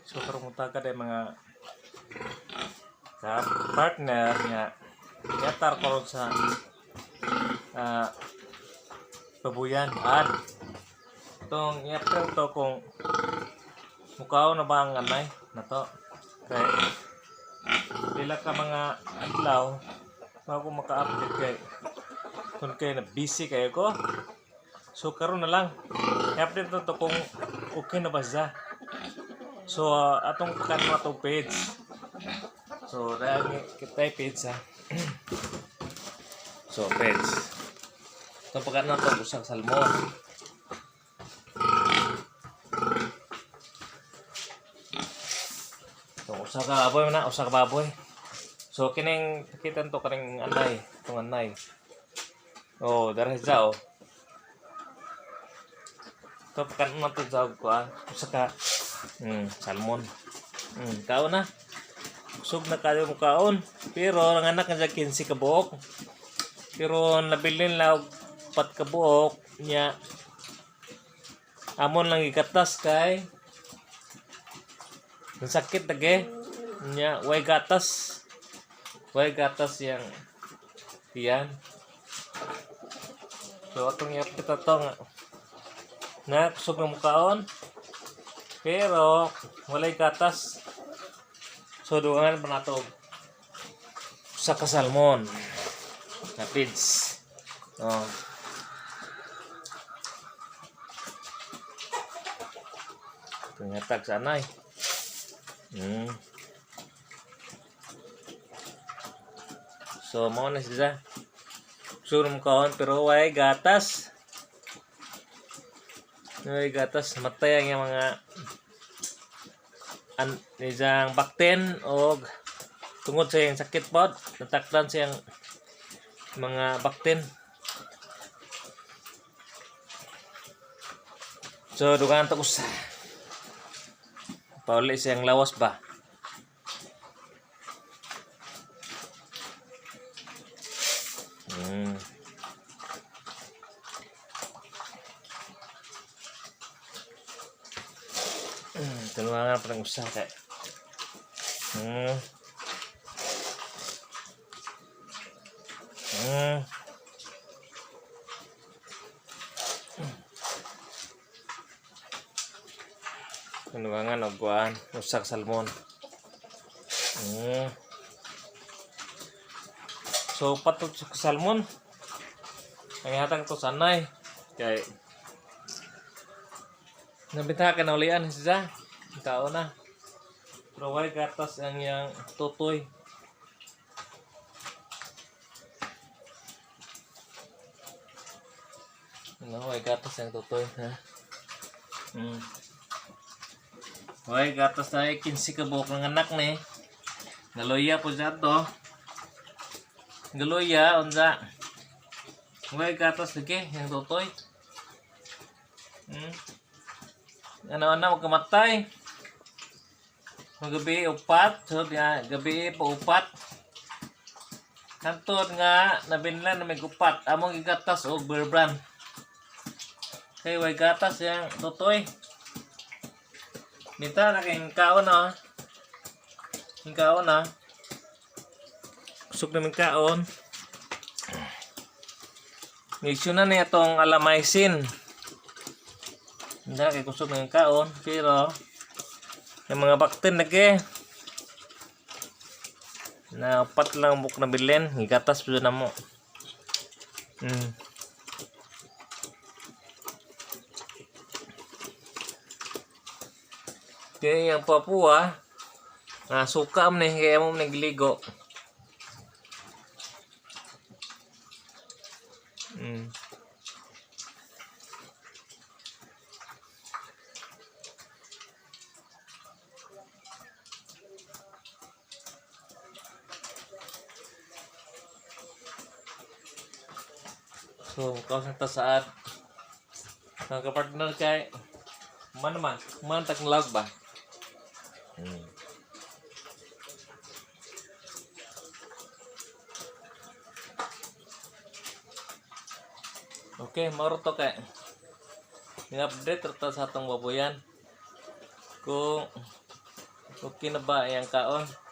So karon ka day mga ka partner nga yatar karon sa babuyan ad tong i-update to kung mukhaon na ba ang anay na to kay pila ka mga adlaw bago maka-update kay kung kay na busy kayo ko. So karon na lang i-update na to kung okay na ba siya. So atong pakan mo atong page. So dahil kita page ha. So page. Itong pakan na to usang salmon. Itong usa ka baboy na, usa ka baboy. So kining kita to kaning anay, itong anay. Oh, dara siya oh. Ito pakan na to sa kuan, usa ka salmon. Kaon na. Kusog na kayo mo kaon. Pero ang anak nga 15 ka buok. Pero nabilin lang og 4 ka buok nya. Amon lang igatas kay ang sakit lagi. Nya way gatas. Way gatas yang tiyan. So atong i-update to nga na kusog na mukaon. Pero walay gatas. So dugangan pa nato og usa ka salmon na feeds. Oh. Tingatag sa anay. So mao na siya. Kusog na mukaon pero way gatas. Way gatas, matay ang iyang mga an isang bakten og tungod sa iyang sakit pod, natakdan siyang mga bakten. So dugangan ta usa. Pauli siyang lawas ba. Tulungan pa ng usa kay. Tulungan og kuan, usa ka salmon. So patod sa salmon. Ang ihatag to sanay kay nabita ka na ulian siya. Kao na. Pero way gatas ang iyang tutoy. Ano, way gatas ang tutoy, ha? Way gatas na 15 ka buok ng anak ni. Naluya po siya to. Naluya, unsa. Way gatas lagi, yung tutoy. Ano ano magkamatay. Magabi upat, so ya, gabi pa upat. Hantod nga nabinlan na may gupat, among gigatas og Bear Brand. Kay way gatas yang tutoy. Minta na kay kaon na. Yung kaon na. Kusog na min kaon. Ngisyo na niya itong alamycin. Hindi kay kusog na yung kaon. Pero, yung mga baktin lagi. Na upat lang buk na bilin. Gigatas po na mo. Kaya yung Papua, nasuka mo ni, kaya mo nagligo. So, kausap ta saad. Ang kapartner kay man man, man tag lag ba? Okay, mauro to kay. Ni-update ra ta sa atong baboyan. Kung Okay na ba iyang kaon?